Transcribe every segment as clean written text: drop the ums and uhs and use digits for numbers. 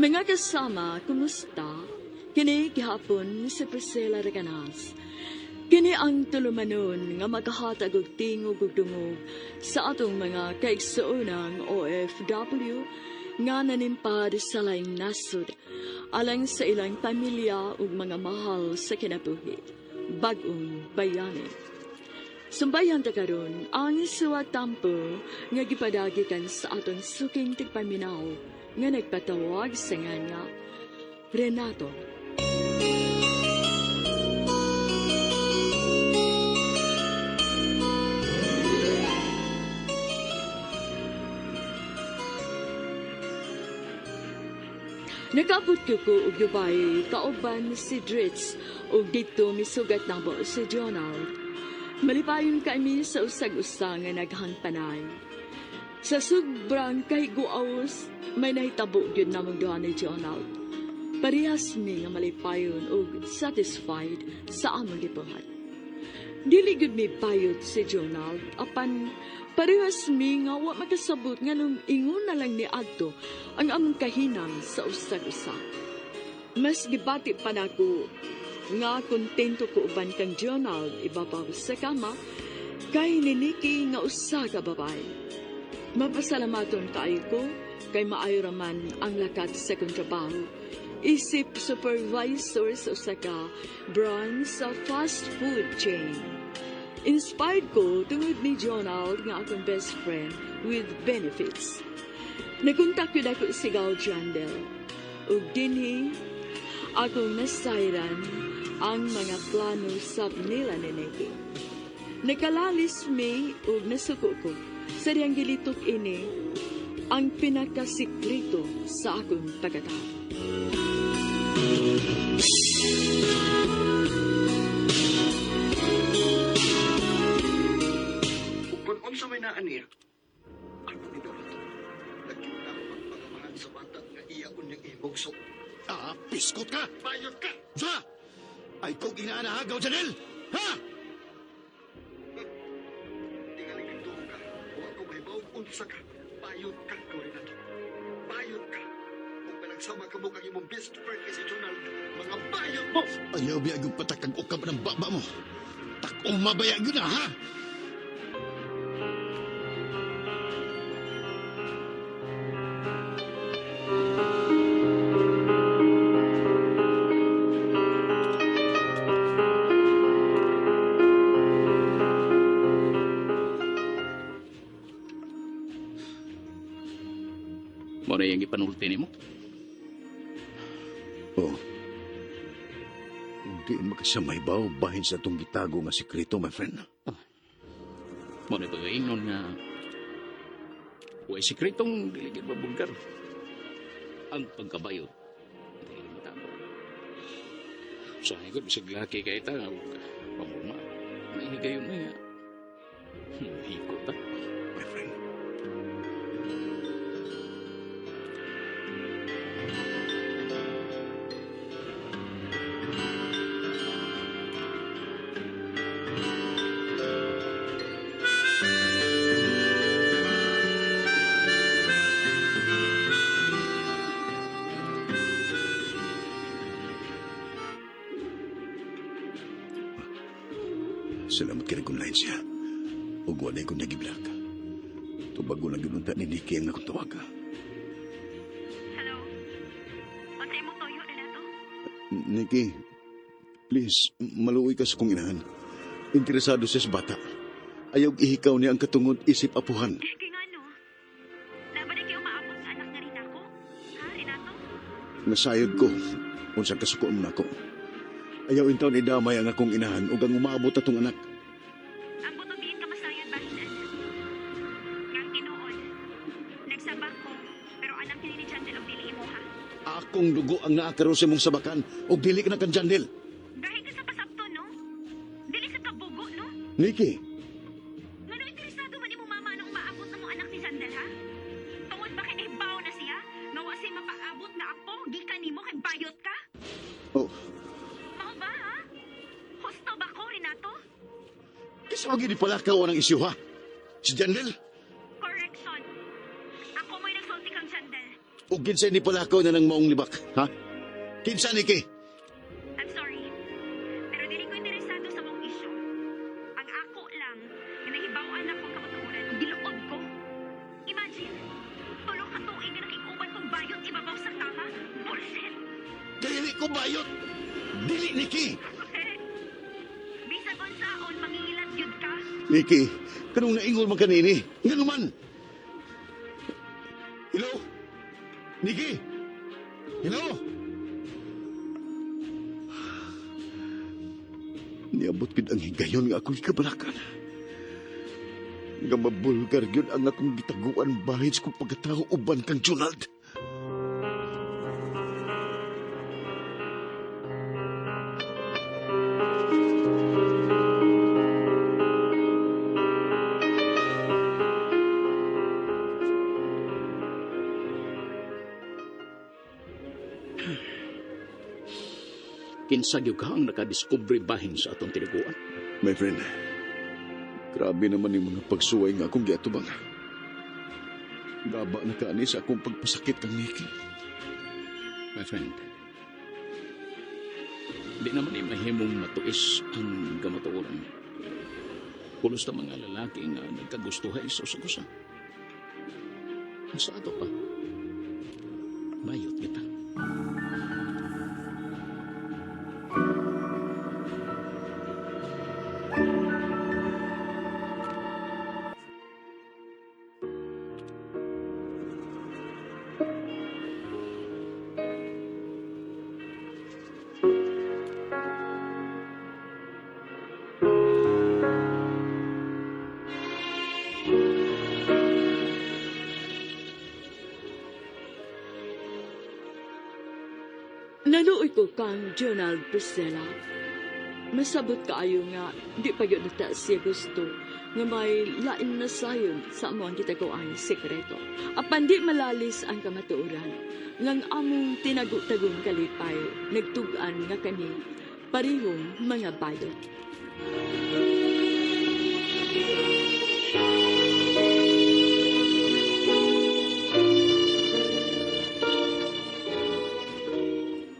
Mga kasama, kumusta? Kini gihapon si Priscilla Reganas. Kini ang tulumanon nga maghahatag og tingog ug dungog sa atong mga kaigsuonang OFW nga nanimpad sa laing nasod alang sa ilang pamilya ug mga mahal sa kinabuhi. Bag-ong bayani. Sumbayan ta karon ang suwatampo nga gipadagikan sa atong suking tigpaminaw nga nagpatawag sa nga Renato. Nakaabot ko ko og Dubai kauban si Dritz ug didto misugat namo si Jonald. Malipayon kami sa usag-usa nga naghangpanay. Sa sobrang kahiguaos, may nahitabo gyud namong duha ni Jonald. Parehas mi nga malipayon ug satisfied sa among gibuhat. Dili gyud mi bayot si Jonald apan parehas mi nga wa makasabot nganong ingon na lang ni adto ang among kahinang sa usag-usa. Mas gibati pa nako nga kontento ko uban kang Jonald ibabaw sa kama kay ni Nikki nga usa ka babae. Mapasalamaton kaayo ko kay maayo raman ang lakat sa kong trabaho. Isip supervisor sa usa ka branch sa fast food chain. Inspired ko tungod ni Jonald nga akong best friend with benefits. Nakontak yun ako si Gal Jandel. Ug dinhi, akong nasayran ang mga plano sab nila ni Nikki. Nakalalis mi ug nasuko ko sa diyang gilitok ini ang pinakasikreto sa akong pagkatao. Ug kung unsa may naa niya, ako ni dapat. Nagyud na ako magpangamahan sa bata nga iya unyang imugso. Ah, piskot ka! Bayot ka! Sa! Ay kong inaanahagaw, Janel! Ha? Tingaling nagduo ka. Wa ko mahibaw unsa ka. Bayot ka, Renato. Bayot ka. Ug panagsama ka mo kang imong best friend kay si Jonald, mga bayot mo! Ayaw biya yung patakag ukab ng baba mo. Takong mabaya yun na, ha? Mo na yung ipanulti nimo. Oh. Hindi makasamay ba bahin sa itong gitago nga sikreto, my friend? Mo na pagaingon nga way sikretong dili gyud mabulgar. Ang pagkabayot. Dili matabo. Sa gud bisag laki kay ta ug pamurma. Nahigayon na nga. Hiko ta. My friend. Salamat kay kung siya. Ug walay ko nagiblock. Tubago lang yun ni Nikki ang akong tawaga. Hello? Unsa imong tuyo, Renato? Nikki, please, maluoy ka sa kong inahan. Interesado siya sa bata. Ayaw ihikaw niya ang katungod isip apuhan. Eh, kay ngano? Laban na kayo umaabot sa anak nga rin ako? Ha, Renato? Nasayod ko, unsang kasuko mo nako. Ayaw intaon idamay ang akong inahan ug ang umaabot atong anak. Ang butong diin ka masayod bahin anak. Ngang tinuod. Nagsabak ko, pero anak kini ni Chandel og dili imo ha. Akong dugo ang naakaroon sa imong sabakan ug dili ka na kang Jandel. Gahi ka sa pasabto, no? Dili sa kabugo, no? Nikki, Ngano interesado man imo mama nung umaabot na mo anak ni Chandel, ha? Tungod ba kay nahibaw na siya? Nga wa siya mapaabot na apo, gikan nimo kay bayot ka? oh, Mao ba, ha? Husto ba ko, Renato? kasi wag gini pala ka ang isyu ha. Si Jandel? Correction. Ako mo'y nagsulti kang Chandel. O kinsay ni palakaw na ng maong libak, ha? Kinsa, Nikki? I'm sorry, pero dili ko interesado sa mong isyu. Ang ako lang, nga nahibaw-an ako ang kamatuoran, ug giluod ko. Imagine, 3 ka tuig nga nakig-uban kong bayot ibabaw sa kama. Bullshit! Dili ko bayot! Dili, Nikki! Bisag unsaon, mangingilat yun ka. Nikki, kanong naingol man kanini? Nga naman! Hello? Nikki? Hello? Niabot gid ang higayon nga akong gikabalakan. Nga mabulgar gyud ang akong gitaguan bahin sa kong pagkatao uban kang Jonald. Kinsa gyud ka ang nakadiskubre bahin sa atong tinaguan. My friend, grabe naman yung mga pagsuway nga akong giatubang. Gaba na kaani sa akong pagpasakit kang Nikki. My friend, di naman imahimong matuis ang gamatuoran. Pulos na mga lalaki nga nagkagustuhay sa usag-usa. Ang sa ato pa, bayot kita. Naluoy ko kang Jonald, Priscilla. Masabot kaayo nga di pa gyud nata siya gusto nga may lain na sayon sa among gitaguan sekreto. Apan di malalis ang kamatuoran ngang among tinago-tagong kalipay nagtug-an nga kani parehong mga bayot.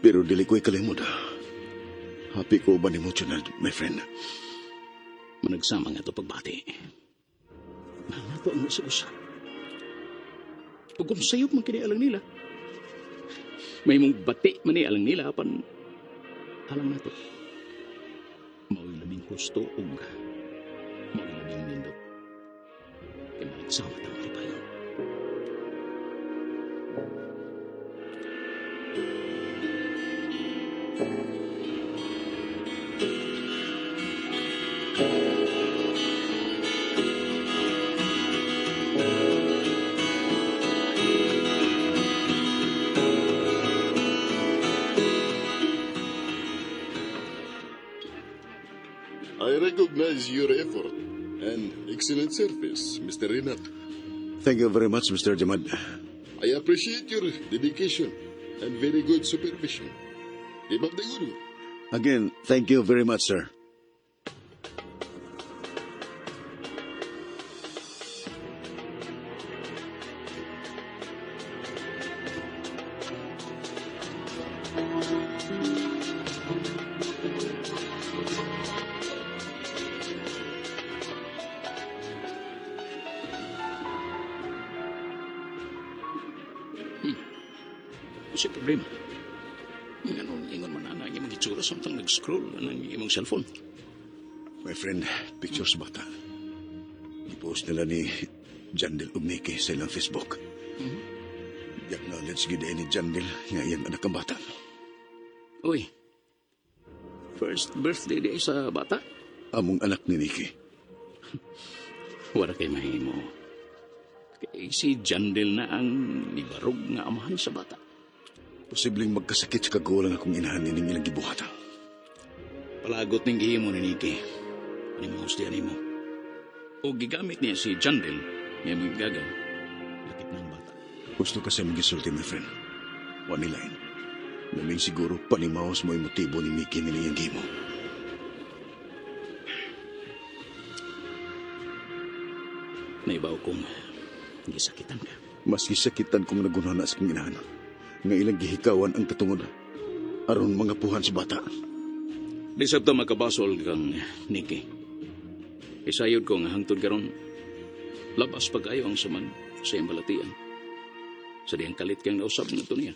Pero dili ko'y kalimod. Happy ko ba ni mo, Jonald, my friend? Managsama nga ito pagbati. Mahal na to ang usag-usa. Ug kung sayop man kini alang nila, may mong bati man ni alang nila, apan alang na to. Mao'y labing husto ug mao'y labing nindot. Kay managsama tang malipayon. I recognize your effort and excellent service, Mr. Renato. Thank you very much, Mr. Jamad. I appreciate your dedication and very good supervision. Keep up the good work. Again, thank you very much, sir. Kasi problema. Nga nung ingon man na imong itsura samtang nag-scroll ng imong cellphone. My friend, pictures bata. Gipost nila ni Jandel ug Nikki sa ilang Facebook. Di-acknowledge gid ni Jandel nga iyang anak ang bata. Uy, first birthday day sa bata. Among anak ni Nikki. Wala kay mahimo. Kay si Jandel na ang nibarog nga amahan sa bata. Posibleng magkasakit sa kagulang akong inahan ining ilang gibuhata. Palagot ning gihimo ni Nikki. Ani mo husdihan nimo. O gigamit niya si Jandel nga imong gagaw. Lakip ng bata. Gusto kasi magisulti, my friend. One line. Laming siguro panimaos mo yung motibo ni Mickey nila yung gimo. Naibaw kong gisakitan ka. Mas gisakitan kong nagunana sa kong inahan nga ilang gihikawan ang katungod aron mga puhan sa bata. Di sabta makabasol kang Nicky. Isayod ko nga hangtod karon labas pag-ayo ang saman sa iyang balatian. Sa diyang kalit kang nausab na to niya.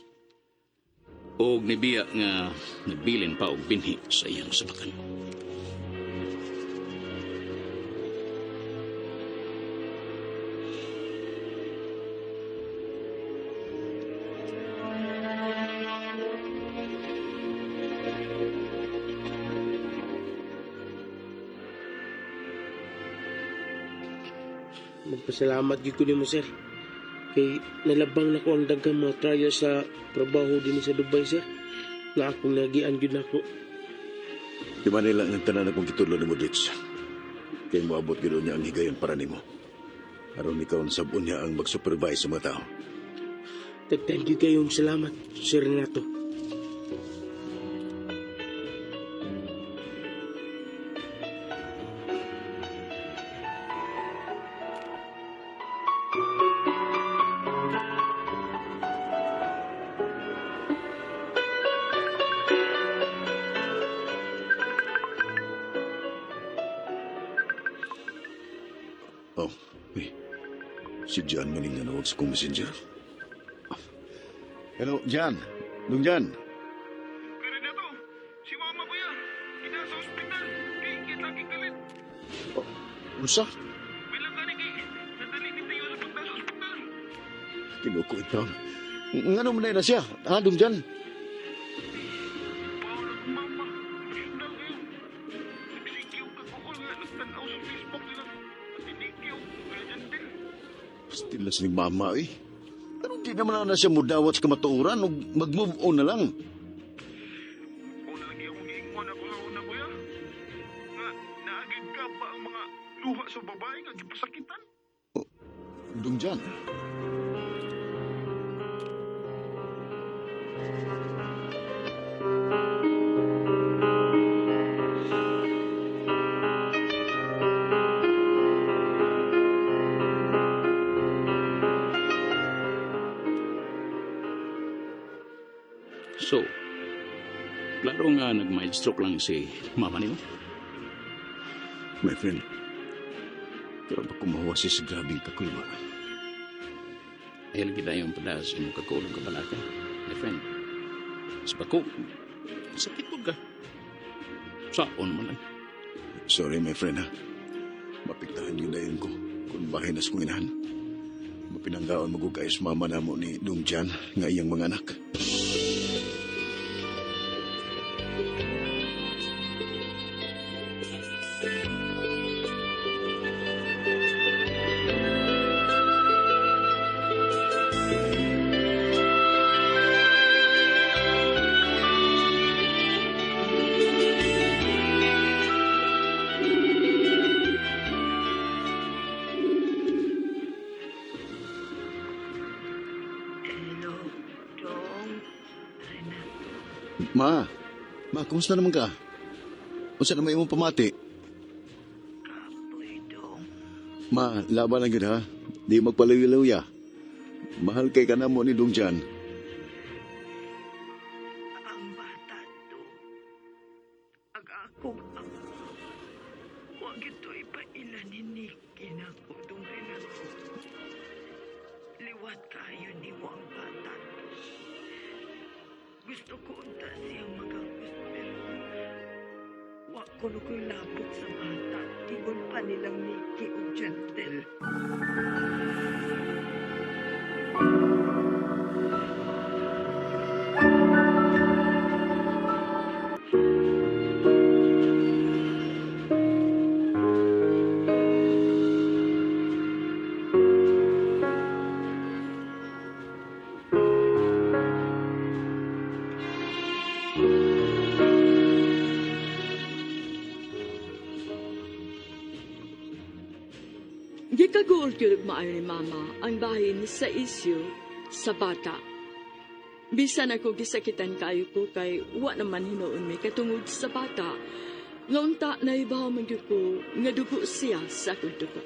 Og nibiya nga nagbilin pa og binhi sa iyang sabakan. Magpasalamat gyud ko nimo, sir. Kay nalabang nako ang daghang mga trial sa trabaho dinhi sa Dubai, sir. Nga akong nagian gyud nako. Di ba nila ang tanan akong gitudlo nimo, Dritz? Kay moabot gyud niya ang higayon para nimo. Aron ikaw ang sabon niya ang mag-supervise sa mga tao. Tag thank you kayong salamat, Sir Renato. Oh, eh. Si John maning nanawag sa kong messenger. Hello, John. Nung John. Pero na to, si mama ko ya, ina sa ospital, kay kita galit. Oh, unsa? Bilang gani kay, nadali ni tayo sa pagta sa ospital. Kinuko in town. Ngano man na siya? Ha, Dong John? Paolo kong mama, emosyonal kayo. Nagsikiw ka ko nga, nagtanaw sa Facebook nila. At inikiw, ganyan din. Pastilas ni mama eh. Pero di naman na siya mudawat sa kamatuoran ug mag-move on na lang. Una lagi akong giingon ako sa una, kuya. Nga, naagid ka ba ang mga luha sa babae nga gipasakitan? Dong John. So, klaro nga nag-mild stroke lang si mama nimo. My friend, pero ba kumawa siya sa grabing kakulwa? Ay lagi na yung padas imong kakulong kabalaka, my friend. Sa bako, sakit po ka. Saon man lang. Sorry, my friend, ha? Mapiktahan yun dayon ko kung bahay na sa kong inahan. Mapinanggaon magugayos mama na mo ni Dong Jan nga iyang mga anak. Hello, Dong. Renato. Ma, ma, kumusta naman ka? Unsa naman imong pamati? Kapoy, Dong. Ma, laban lang yun ha. Di magpalayo-lauya. Mahal kay ka na mo ni Dong Jan. Ang bata, Dong. Ang akong amo. Huwag ito ipaila ni Nicky na ko, Dong Renato. Liwat kayo ni mo ang bata, Dong. Gusto ko unta siyang magagos pero wa ko na ko'y labot sa bata. Ingon pa nilang Nicky o Gentle. Gikaguol gyud og maayo ni mama ang bahin sa isyu sa bata. Bisan ako gisakitan kayo ko kay wa naman hinuon mi katungod sa bata. Nga unta naibaw man gyud ko nga dugo siya sa akong dugo.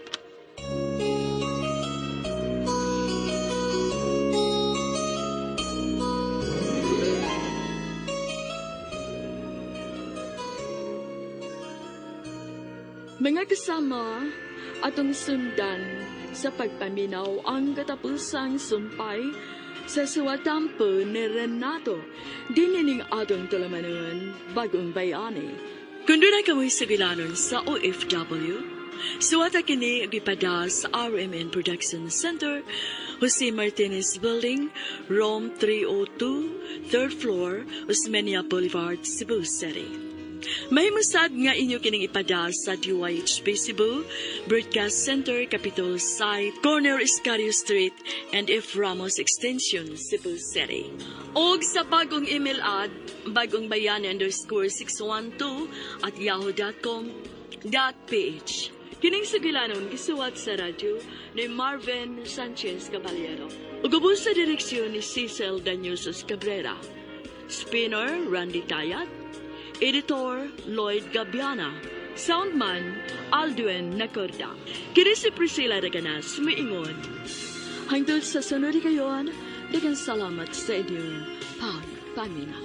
Mga kasama, atong sundan sa pagpaminaw ang katapusang sumpay sa suwatampo ni Renato. Dinining atong tulamanon, Bagong Bayani. Kung doon kamoy sugilanon sa OFW, suwata kini ug ipada sa RMN Production Center, Jose Martinez Building, Room 302, third floor, Osmeña Boulevard, Cebu City. Mahimo sad nga inyo kining ipada sa DYHB Cebu, Broadcast Center, Capitol Site, Corner Escario Street, and F. Ramos Extension, Cebu City. Og sa bagong email ad, bagongbayani_612@yahoo.com.ph. Kining sugilanon gisuwat sa radyo ni Marvin Sanchez Caballero. Ug ubos sa direksyon ni Cecil Danyusos Cabrera. Spinner Randy Tayat. Editor Lloyd Gabiana. Soundman Aldwin Nacorda. Kini si Priscilla Reganas, miingon. Hangtod sa sunod kayon, daghang salamat sa inyong pagpaminaw.